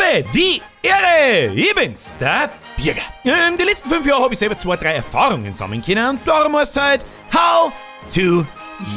Habe die Ehre! Ich bin's, der Birger. In den letzten 5 Jahren habe ich selber zwei, drei Erfahrungen sammeln können und darum heißt es halt How to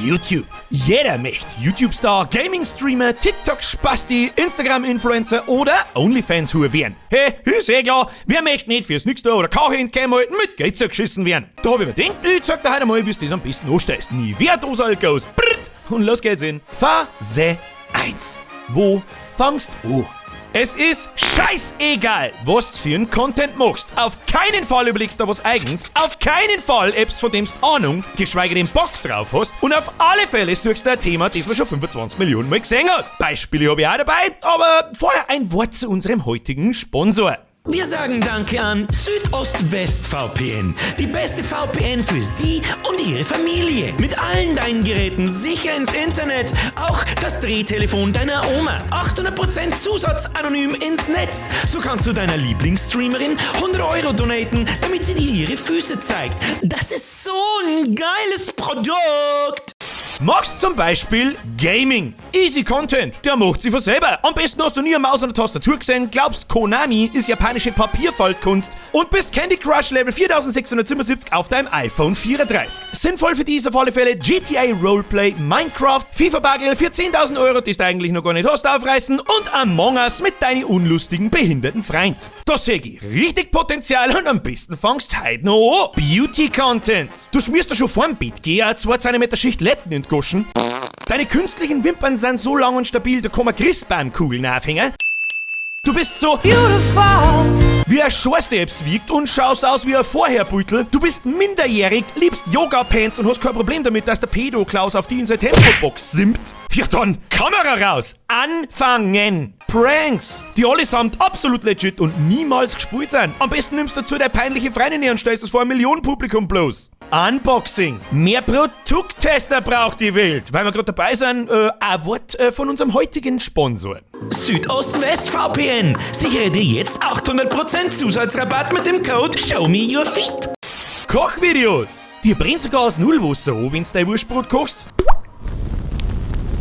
YouTube. Jeder möchte YouTube-Star, Gaming-Streamer, TikTok-Spasti, Instagram-Influencer oder OnlyFans-Hure werden. Hey, ist eh klar, wer möchte nicht fürs nächste oder K-Hand halten mit Geld geschissen werden? Da hab ich mir gedacht, ich zeig dir heute mal, wie du das am besten anstellst. Nie wer Dosal goes brrrt und los geht's in Phase 1. Wo fangst du? Es ist scheißegal, was du für einen Content machst. Auf keinen Fall überlegst du was Eigens, auf keinen Fall etwas, von dem du Ahnung, geschweige denn Bock drauf hast und auf alle Fälle suchst du ein Thema, das man schon 25 Millionen Mal gesehen hat. Beispiele habe ich auch dabei, aber vorher ein Wort zu unserem heutigen Sponsor. Wir sagen Danke an Südost-West VPN. Die beste VPN für Sie und Ihre Familie. Mit allen deinen Geräten sicher ins Internet. Auch das Drehtelefon deiner Oma. 800% Zusatz anonym ins Netz. So kannst du deiner Lieblingsstreamerin 100 € donaten, damit sie dir ihre Füße zeigt. Das ist so ein geiles Produkt. Machst zum Beispiel Gaming. Easy Content, der macht sich von selber. Am besten hast du nie eine Maus an der Tastatur gesehen, glaubst, Konami ist japanische Papierfaltkunst und bist Candy Crush Level 4677 auf deinem iPhone 34. Sinnvoll für die ist auf alle Fälle GTA Roleplay, Minecraft, FIFA Bagel für 10.000 Euro, die du eigentlich noch gar nicht hast, aufreißen und Among Us mit deinen unlustigen, behinderten Freund. Da seh ich richtig Potenzial und am besten fangst heute noch an. Beauty Content. Du schmierst da schon vorm Bett gehen 2 cm Schicht Letten in die Goschen. Deine künstlichen Wimpern sind so lang und stabil, da kann man Christbaumkugeln aufhängen. Du bist so beautiful wie ein Schorsteps wiegt und schaust aus wie ein Vorherbeutel. Du bist minderjährig, liebst Yoga-Pants und hast kein Problem damit, dass der Pedo-Klaus auf die in seine Tempobox simpt. Ja dann, Kamera raus! Anfangen! Pranks, die allesamt absolut legit und niemals gespielt sind. Am besten nimmst du dazu deine peinliche Freundin her und stellst es vor einem Millionenpublikum bloß. Unboxing. Mehr Produkttester braucht die Welt. Weil wir gerade dabei sind, ein Wort von unserem heutigen Sponsor. Südost-West VPN. Sichere dir jetzt 800% Zusatzrabatt mit dem Code Show Me Your Feet. Kochvideos. Dir brennt sogar das Nullwasser an, wenn's dein Wurstbrot kochst.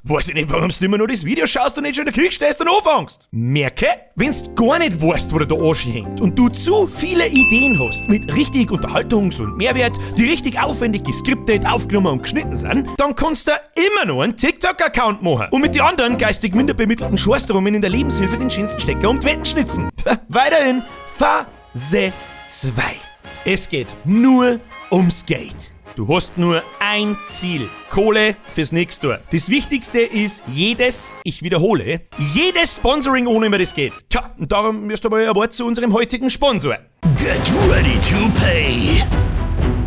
Weiß ich nicht, warum du immer nur das Video schaust und nicht schon in der Küche stehst und anfängst. Merke, wenn's gar nicht weißt, wo dir der Arsch hängt und du zu viele Ideen hast mit richtig Unterhaltungs- und Mehrwert, die richtig aufwendig geskriptet, aufgenommen und geschnitten sind, dann kannst du immer noch einen TikTok-Account machen und mit den anderen geistig minder bemittelten Schorstrummen in der Lebenshilfe den schönsten Stecker um die Wetten schnitzen. Weiterhin Phase 2. Es geht nur ums Geld. Du hast nur ein Ziel. Kohle fürs nächste Jahr. Das Wichtigste ist jedes, ich wiederhole, jedes Sponsoring, ohne mir das geht. Tja, und darum erst einmal ein Wort zu unserem heutigen Sponsor. Get ready to pay.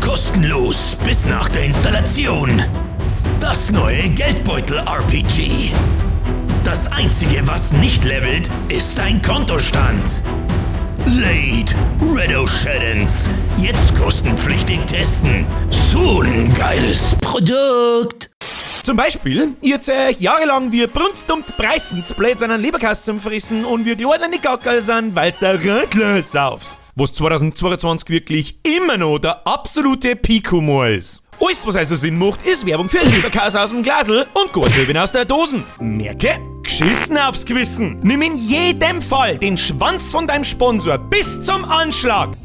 Kostenlos bis nach der Installation. Das neue Geldbeutel-RPG. Das Einzige, was nicht levelt, ist dein Kontostand. Late Redo Shaddens. Jetzt kostenpflichtig testen. So ein geiles Produkt. Zum Beispiel, ihr euch jahrelang wie brunstdumt preisend blöd seinen Leberkäse zum Fressen und wir kleine Gackerl sind, weil's der Radler saufst. Was 2022 wirklich immer noch der absolute Peak-Humor ist. Alles, was also Sinn macht, ist Werbung für Leberkäse aus dem Glasl und Gorsöben aus der Dosen. Merke, geschissen aufs Gewissen. Nimm in jedem Fall den Schwanz von deinem Sponsor bis zum Anschlag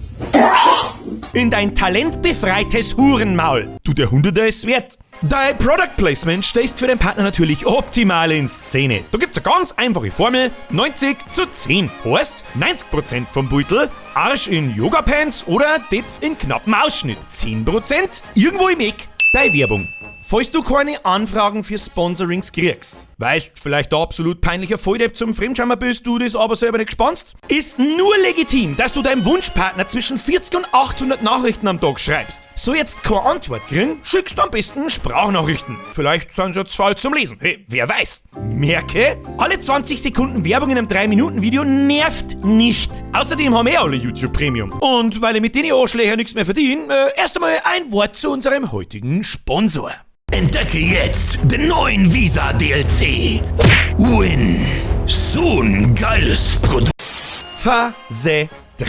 in dein talentbefreites Hurenmaul. Du, der Hunderter ist wert. Dein Product Placement stehst für den Partner natürlich optimal in Szene. Da gibt's eine ganz einfache Formel: 90 zu 10. Heißt, 90% vom Beutel, Arsch in Yoga-Pants oder Depf in knappem Ausschnitt. 10% irgendwo im Eck, deine Werbung. Falls du keine Anfragen für Sponsorings kriegst, weißt, vielleicht der absolut peinlicher Volldepp zum Fremdschammer bist, du das aber selber nicht gesponsst, ist nur legitim, dass du deinem Wunschpartner zwischen 40 und 800 Nachrichten am Tag schreibst. So jetzt keine Antwort kriegen, schickst du am besten Sprachnachrichten. Vielleicht sind sie jetzt faul zum Lesen. Hey, wer weiß. Merke, alle 20 Sekunden Werbung in einem 3-Minuten-Video nervt nicht. Außerdem haben eh alle YouTube Premium. Und weil ich mit den Arschlöchern nichts mehr verdiene, erst einmal ein Wort zu unserem heutigen Sponsor. Entdecke jetzt den neuen Visa DLC. Win. So ein geiles Produkt. Phase 3.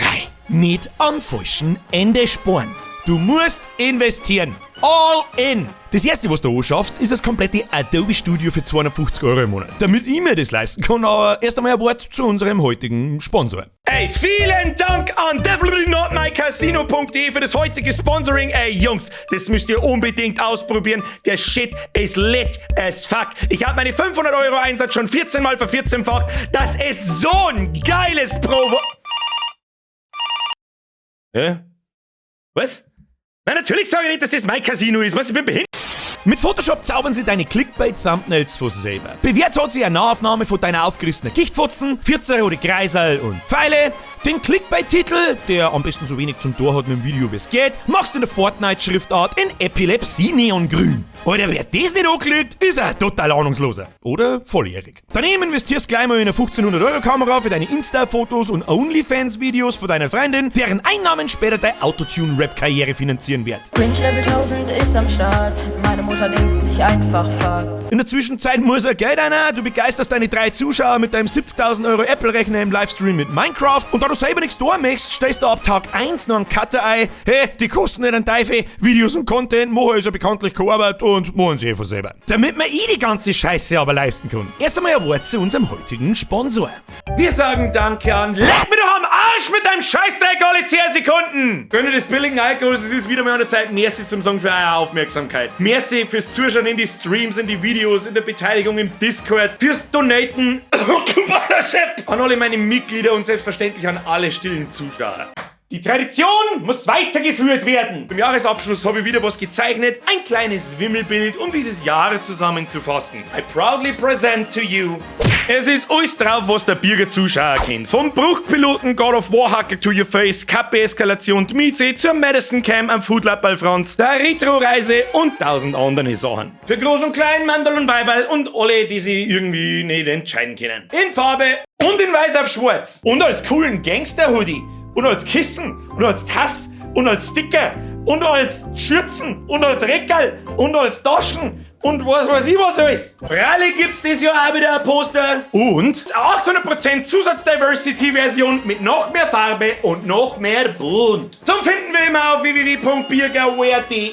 Nicht am falschen Ende sparen. Du musst investieren. All in! Das Erste, was du anschaffst, ist das komplette Adobe Studio für 250 Euro im Monat. Damit ich mir das leisten kann, aber erst einmal ein Wort zu unserem heutigen Sponsor. Ey, vielen Dank an definitely-not-mycasino.de für das heutige Sponsoring. Ey, Jungs, das müsst ihr unbedingt ausprobieren. Der Shit is lit as fuck. Ich habe meine 500 € Einsatz schon 14 Mal vervierzehnfacht. Das ist so ein geiles Pro. Hä? Was? Nein, natürlich sage ich nicht, dass das mein Casino ist. Was, ich bin behindert? Mit Photoshop zaubern sie deine Clickbait-Thumbnails von selber. Bewährt hat sich eine Nahaufnahme von deiner aufgerissenen Gichtfotzen, 14 rote Kreiserl und Pfeile, den Clickbait-Titel, der am besten so wenig zum Tor hat mit dem Video, wie es geht, machst du in der Fortnite-Schriftart in Epilepsie-Neongrün. Alter, wer das nicht anklickt, ist ein total Ahnungsloser. Oder volljährig. Daneben investierst gleich mal in eine 1500 € Kamera für deine Insta-Fotos und OnlyFans-Videos von deiner Freundin, deren Einnahmen später deine Autotune-Rap-Karriere finanzieren wird. Cringe Level 1000 ist am Start. Meine Mutter denkt sich einfach, fuck. In der Zwischenzeit muss er Geld einer, du begeisterst deine drei Zuschauer mit deinem 70.000 € Apple-Rechner im Livestream mit Minecraft und da du selber nichts tun möchtest, stellst du ab Tag 1 noch einen Cutter ein. Hey, die kosten nicht einen Teufel, Videos und Content machen ist ja bekanntlich keine Arbeit und machen sie eh von selber. Damit man eh die ganze Scheiße aber leisten kann. Erst einmal ein Wort zu unserem heutigen Sponsor. Wir sagen Danke an. Leck mir doch am Arsch mit deinem Scheißdreck alle 10 Sekunden! Gönne des billigen Alkohols, es ist wieder mal an der Zeit, merci zum Sagen für eure Aufmerksamkeit. Merci fürs Zuschauen in die Streams, in die Videos, in der Beteiligung im Discord, fürs Donaten an alle meine Mitglieder und selbstverständlich an alle stillen Zuschauer. Die Tradition muss weitergeführt werden. Im Jahresabschluss habe ich wieder was gezeichnet. Ein kleines Wimmelbild, um dieses Jahr zusammenzufassen. I proudly present to you. Es ist alles drauf, was der Birger Zuschauer kennt. Vom Bruchpiloten God of War Hackel to your face, Kappe-Eskalation Mieze zur Madison Cam am Foodlab bei Franz, der Retro-Reise und tausend andere Sachen. Für Groß und Klein, Mandel und Weiberl und alle, die sich irgendwie nicht entscheiden können. In Farbe und in Weiß auf Schwarz. Und als coolen Gangster-Hoodie. Und als Kissen und als Tass und als Sticker und als Schürzen und als Reckerl und als Taschen und was weiß ich was alles. Freilich gibt's das Jahr auch wieder ein Poster und 800% Zusatz-Diversity-Version mit noch mehr Farbe und noch mehr bunt. Zum Finden wie immer auf www.birgerwear.de.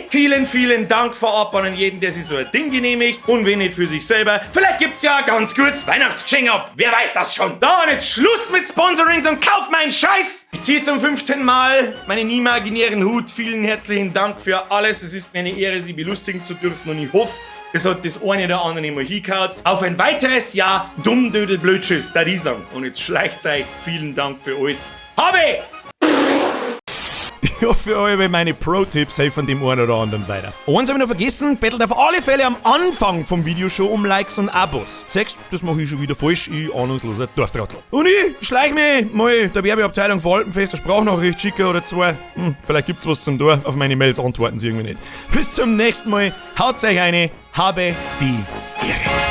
Vielen, vielen Dank vorab an jeden, der sich so ein Ding genehmigt und wenn nicht für sich selber. Vielleicht gibt's ja ein ganz gutes Weihnachtsgeschenk ab. Wer weiß das schon. Da und jetzt Schluss mit Sponsorings und kauf meinen Scheiß. Ich ziehe zum 15. Mal meinen imaginären Hut. Vielen herzlichen Dank für alles. Es ist mir eine Ehre, Sie belustigen zu dürfen und ich hoffe, es hat das eine oder andere mal hingehauen. Auf ein weiteres Jahr Dummdödel Blödschiss, da die sagen. Und jetzt schleicht's euch. Vielen Dank für alles. Habe! Ich hoffe, eure meine Pro-Tipps helfen dem einen oder anderen weiter. Eins habe ich noch vergessen, bettelt auf alle Fälle am Anfang vom Video schon um Likes und Abos. Siehst, das mache ich schon wieder falsch, ich ahnungsloser Dorftrottel. Und ich schleich mich mal der Werbeabteilung von Alpenfest eine Sprachnachricht schicken oder zwei. Vielleicht gibt's was zum Tor. Auf meine Mails antworten sie irgendwie nicht. Bis zum nächsten Mal. Haut euch eine. Habe die Ehre.